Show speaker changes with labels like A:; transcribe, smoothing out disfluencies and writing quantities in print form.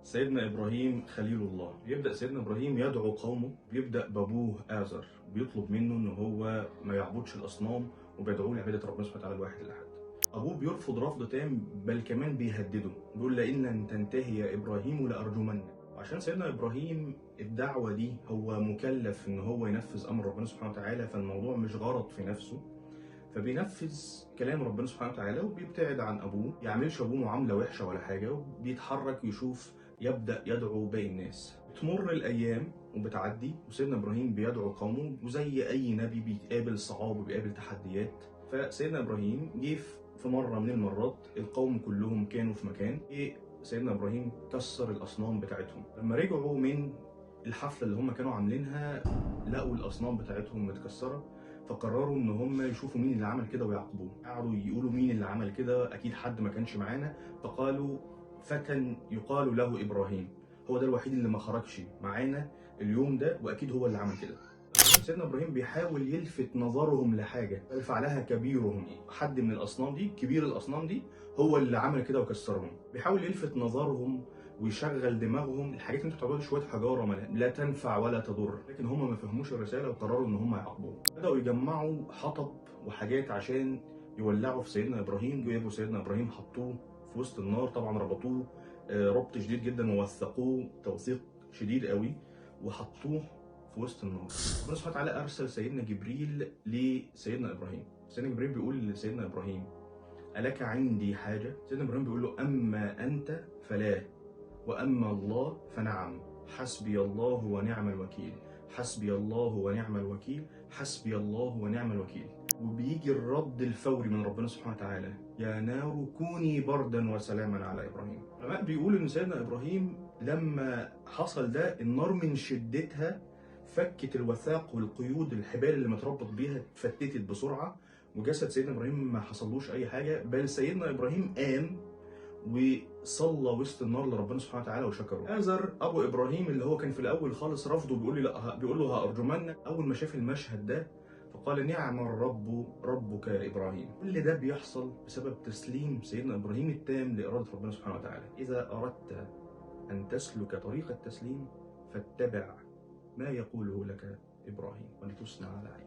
A: سيدنا إبراهيم خليل الله. بيبدأ سيدنا إبراهيم يدعو قومه، بيبدأ بأبوه آزر، بيطلب منه إن هو ما يعبدش الأصنام وبيدعوه لعبادة ربنا سبحانه وتعالى الواحد الأحد. أبوه بيرفض رفض تام، بل كمان بيهدده، بيقول لئن لم تنتهي يا إبراهيم لأرجمنك. وعشان سيدنا إبراهيم الدعوة دي هو مكلف إن هو ينفذ أمر ربنا سبحانه وتعالى، فالموضوع مش غرض في نفسه، فبينفذ كلام ربنا سبحانه وتعالى وبيبتعد عن أبوه، يعملش أبوه معاملة وحشة ولا حاجة، وبيتحرك يشوف يبدأ يدعو باقي الناس. تمر الأيام وبتعدي وسيدنا إبراهيم بيدعو قومه، وزي أي نبي بيتقابل صعاب وبيقابل تحديات. فسيدنا إبراهيم جه في مرة من المرات القوم كلهم كانوا في مكان، سيدنا إبراهيم كسر الأصنام بتاعتهم. لما رجعوا من الحفلة اللي هم كانوا عاملينها لقوا الأصنام بتاعتهم متكسرة، فقرروا إن هم يشوفوا مين اللي عمل كده ويعاقبوه. قعدوا يقولوا مين اللي عمل كده، أكيد حد ما كانش معانا. فقالوا فتى يقال له إبراهيم، هو ده الوحيد اللي ما خرجش معانا اليوم ده وأكيد هو اللي عمل كده. سيدنا إبراهيم بيحاول يلفت نظرهم لحاجة بل فعلها كبيرهم، حد من الأصنام دي، كبير الأصنام دي هو اللي عمل كده وكسرهم. بيحاول يلفت نظرهم ويشغل دماغهم، الحاجات اللي انتوا بتعملوها شوية حجارة لا تنفع ولا تضر، لكن هم ما فهموش الرسالة وقرروا ان هم يعاقبوه. بداوا يجمعوا حطب وحاجات عشان يولعوا في سيدنا ابراهيم. جابوا سيدنا ابراهيم حطوه في وسط النار، طبعا ربطوه ربط شديد جدا ووثقوه توثيق شديد قوي وحطوه في وسط النار. ربنا سبحانه وتعالى ارسل سيدنا جبريل لسيدنا ابراهيم. سيدنا جبريل بيقول لسيدنا ابراهيم: ألك عندي حاجة؟ سيدنا ابراهيم بيقول له: اما انت فلا، وأما الله فنعم، حسبي الله ونعم الوكيل، حسبي الله ونعم الوكيل، حسبي الله ونعم الوكيل. وبيجي الرد الفوري من ربنا سبحانه وتعالى: يا نار كوني بردا وسلاما على إبراهيم. العلماء بيقولوا إن سيدنا إبراهيم لما حصل ده النار من شدتها فكت الوثاق والقيود، الحبال اللي متربط بيها اتفتتت بسرعة، وجسد سيدنا إبراهيم ما حصلوش أي حاجة، بل سيدنا إبراهيم قام وصلى وسط النار لربنا سبحانه وتعالى وشكره. آزر ابو ابراهيم اللي هو كان في الاول خالص رفضه، بيقول لي لا، بيقول له هارجمنك. اول ما شاف المشهد ده فقال: نعم الرب ربك يا ابراهيم. كل ده بيحصل بسبب تسليم سيدنا ابراهيم التام لارادة ربنا سبحانه وتعالى. اذا اردت ان تسلك طريق التسليم فاتبع ما يقوله لك ابراهيم ولتصنع على عينك.